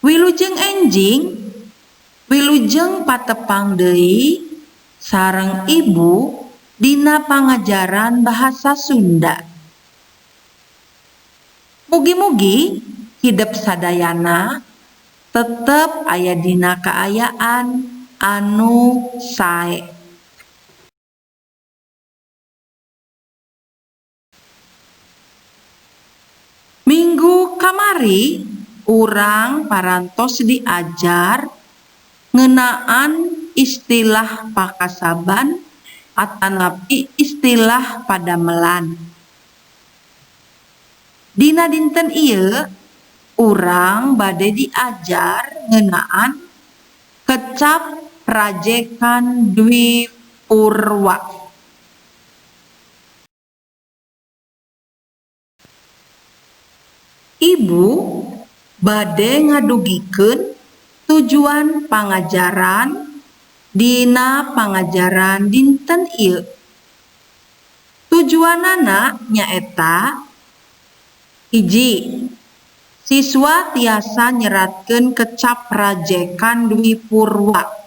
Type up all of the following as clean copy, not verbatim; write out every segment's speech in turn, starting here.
Wilujeng enjing, wilujeng patepang deui sareng Ibu dina pangajaran bahasa Sunda. Mugi-mugi hidep sadayana tetep aya dina kaayaan anu sae. Minggu kamari urang parantos diajar ngeunaan istilah pakasaban atanapi istilah padamelan. Dina dinten ieu urang bade diajar ngeunaan kecap rajekan dwipurwa. Ibu bade ngadugikeun tujuan pangajaran dina pangajaran dinten ieu. Tujuanana nyaeta hiji, siswa tiasa nyeratkeun kecap rajekan dwipurwa.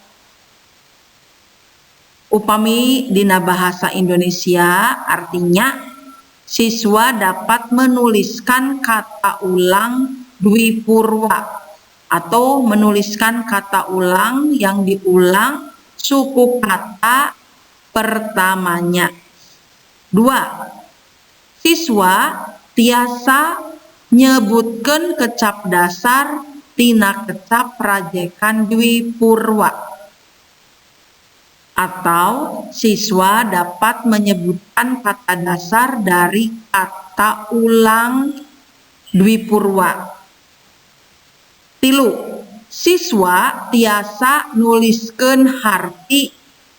Upami dina bahasa Indonesia artinya siswa dapat menuliskan kata ulang dwipurwa atau menuliskan kata ulang yang diulang suku kata pertamanya. 2. Siswa tiasa nyebutkeun kecap dasar tina kecap rajekan dwipurwa atau siswa dapat menyebutkan kata dasar dari kata ulang dwipurwa. 3. Siswa tiasa nuliskeun harti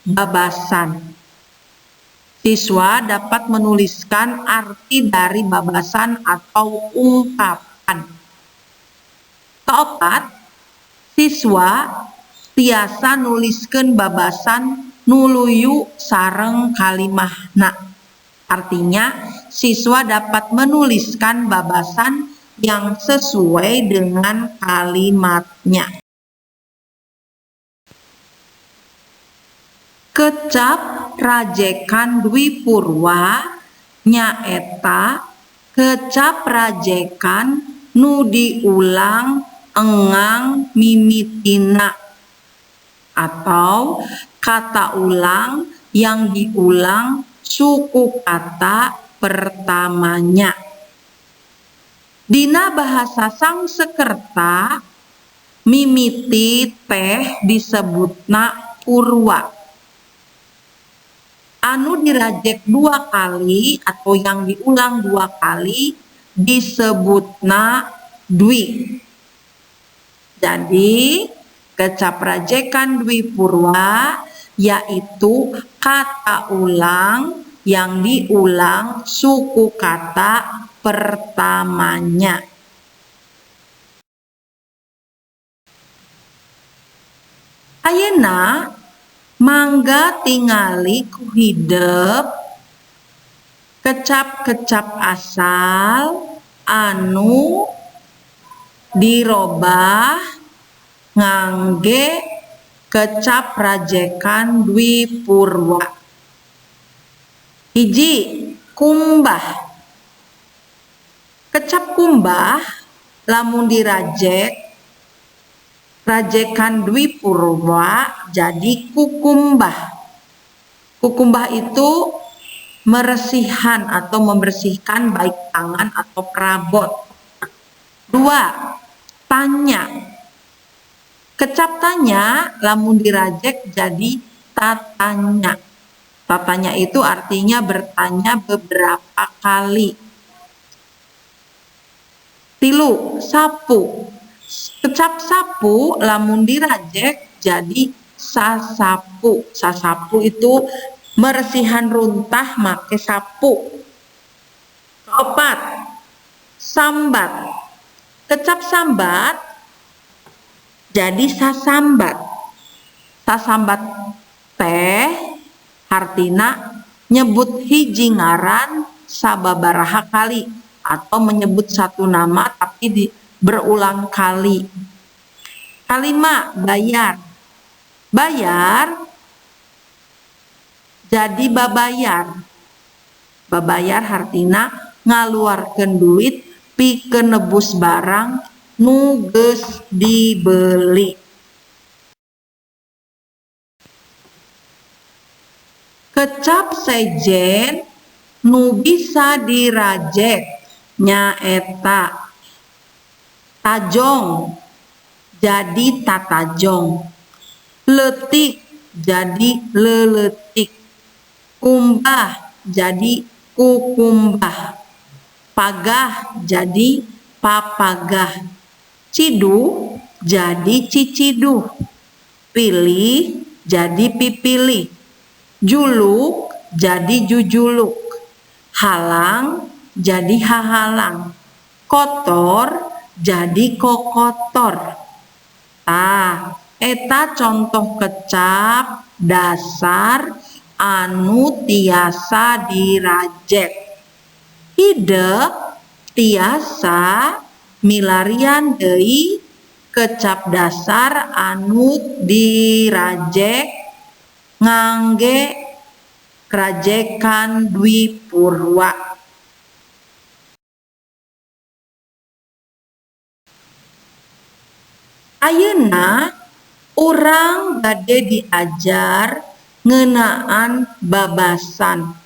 babasan. Siswa dapat menuliskan arti dari babasan atau ungkapan. 4. Siswa tiasa nuliskeun babasan nuluyu sareng kalimahna. Artinya, siswa dapat menuliskan babasan yang sesuai dengan kalimatnya. Kecap rajekan dwipurwa nyaeta kecap rajekan nu diulang engang mimitina atau kata ulang yang diulang suku kata pertamanya. Dina bahasa Sangsekerta mimiti teh disebutna purwa. Anu dirajek 2 kali atau yang diulang 2 kali disebutna dwi. Jadi kecap rajekan dwipurwa yaitu kata ulang yang diulang suku kata pertamanya. Ayeuna mangga tingali ku hidep kecap-kecap asal anu dirobah ngangge kecap rajekan dwipurwa. 1. Kumbah. Kecap kumbah lamun dirajek rajekan dwipurwa jadi kukumbah. Kukumbah itu meresihan atau membersihkan baik tangan atau perabot. 2. Tanya. Kecap tanya lamun dirajek jadi tatanya. Tatanya itu artinya bertanya beberapa kali. 3. Sapu. Kecap sapu lamun dirajek jadi sasapu. Sasapu itu meresihan runtah make sapu. 4. Sambat. Kecap sambat jadi sasambat. Sasambat teh hartina nyebut hiji ngaran sababaraha kali atau menyebut satu nama tapi berulang kali. Kalima, bayar. Bayar jadi babayar. Babayar hartina ngaluarkeun duit pikeun nebus barang nu geus dibeli. Kecap sejen nu bisa dirajek nyaeta tajong jadi tatajong, leutik jadi leuletik, kumbah jadi kukumbah, pagah jadi papagah, ciduh jadi ciciduh, pilih jadi pipilih, juluk jadi jujuluk, halang jadi hahalang, kotor jadi kokotor. Tah, eta contoh kecap dasar anu tiasa dirajek. Hidep tiasa milarian deui kecap dasar anu dirajek ngangge rajekan dwipurwa. Ayeuna urang bade diajar ngeunaan babasan.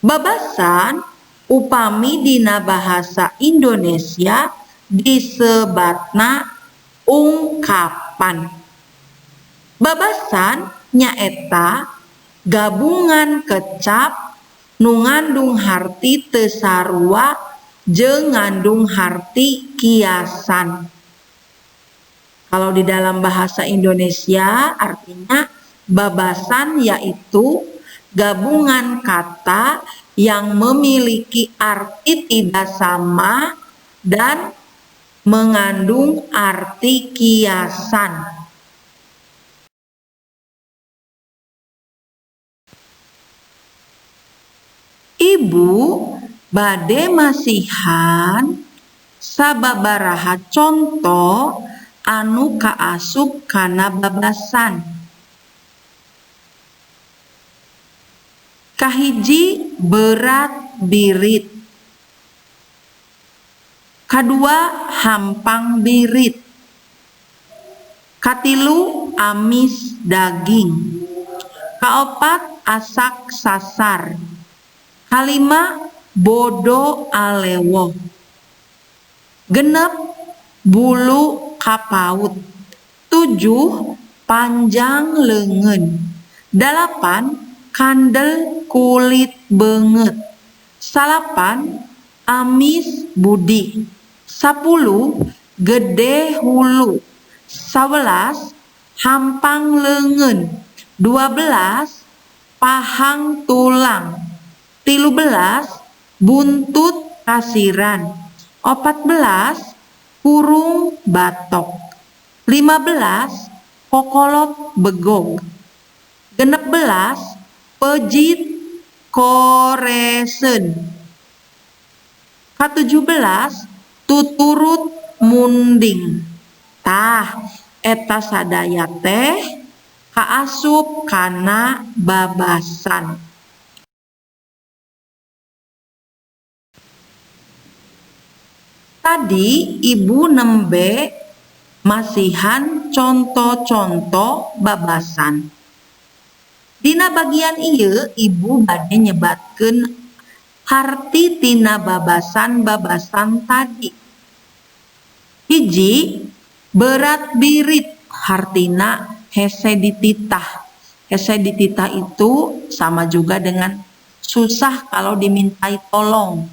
Babasan upami dina bahasa Indonesia disebatna ungkapan. Babasan nyaeta gabungan kecap nu ngandung harti teu sarua jeung ngandung harti kiasan. Kalau di dalam bahasa Indonesia artinya babasan yaitu gabungan kata yang memiliki arti tidak sama dan mengandung arti kiasan. Ibu bade masihan sababaraha conto anu kaasup kana babasan. Kahiji berat birit, kadua hampang birit, katilu amis daging, kaopat asak sasar, kalima bodo alewoh, genep bulu kapaut, 7 panjang leungeun, 8 kandel kulit beungeut, 9 amis budi, 10 gede hulu, 11 hampang leungeun, 12 pahang tulang, 13 buntut kasiran, 14 kurung batok, 15 kokolot begog, 16 pejit koresen, 17 tuturut munding. Tah, eta sadaya teh kaasup kana babasan. Tadi ibu nembe masihan contoh-contoh babasan. Dina bagian ieu ibu bade nyebatkeun harti tina babasan-babasan tadi. Hiji, berat birit hartina hese dititah. Hese dititah itu sama juga dengan susah kalau dimintai tolong.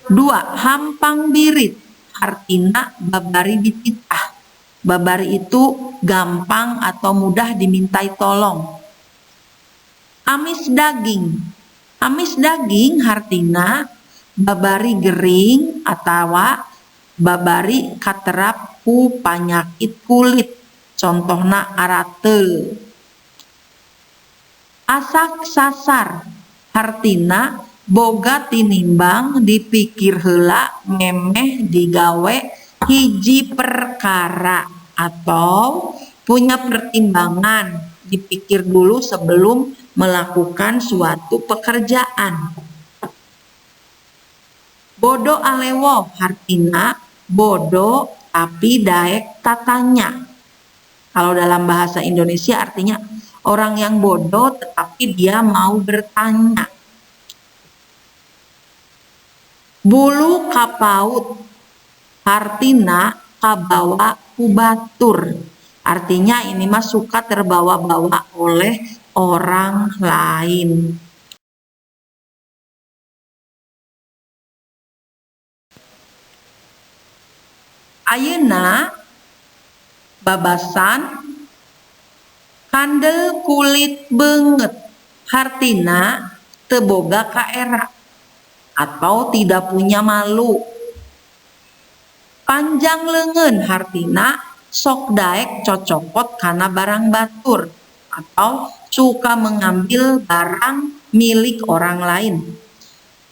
2, hampang birit hartina babari dititah. Babari itu gampang atau mudah dimintai tolong. Amis daging. Amis daging hartina babari gering atawa babari katerap ku panyakit kulit. Contohna arateul. Asak sasar hartina boga tinimbang dipikir heula memeh digawe hiji perkara atau punya pertimbangan, dipikir dulu sebelum melakukan suatu pekerjaan. Bodo alewoh hartina bodoh tapi daek tatanya. Kalau dalam bahasa Indonesia artinya orang yang bodoh tetapi dia mau bertanya. Bulu kapaut hartina kabawa ku batur. Artinya ini mah suka terbawa-bawa oleh orang lain. Ayeuna babasan kandel kulit beungeut hartina teu boga kaera atau tidak punya malu. Panjang leungeun hartina sok daek cocokot kana barang batur atau suka mengambil barang milik orang lain.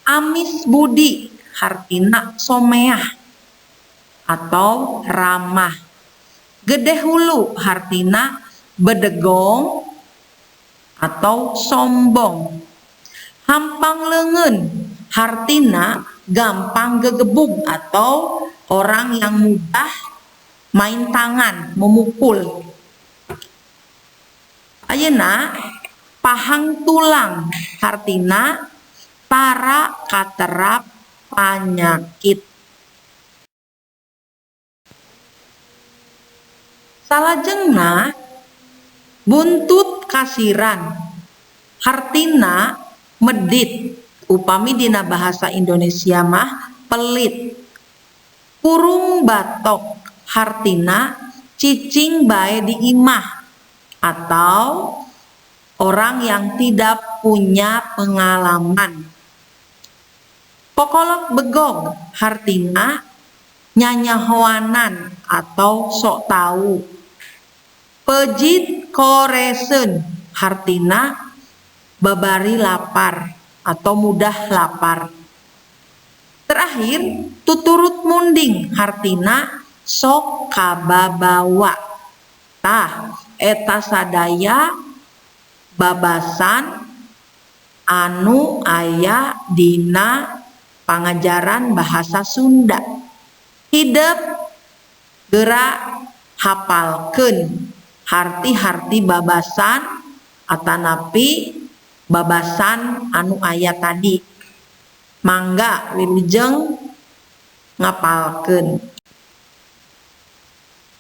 Amis budi hartina someah atau ramah. Gede hulu hartina bedegong atau sombong. Hampang leungeun hartina gampang gegebug atau orang yang mudah main tangan, memukul. Ayeuna pahang tulang hartina tara katerap panyakit. Salajengna buntut kasiran hartina medit, upami dina bahasa Indonesia mah pelit. Kurung batok hartina cicing bae di imah atau orang yang tidak punya pengalaman. Kokolot begog hartina nyanyahoanan atau sok tahu. Pejit koreseun hartina babari lapar atau mudah lapar. Terakhir, tuturut munding hartina sok kababawa. Tah, eta sadaya babasan anu aya dina pangajaran bahasa Sunda. Hidep gerak hafalkeun harti-harti babasan atanapi babasan anu aya tadi. Mangga wilujeng ngapalkeun.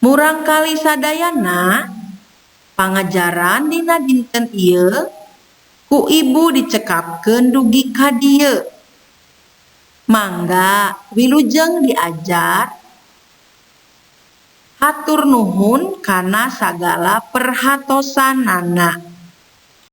Murangkali sadayana pangajaran dina dinten ieu ku ibu dicekapkeun dugi ka dieu. Mangga wilujeng diajar. Hatur nuhun kana sagala perhatosanana.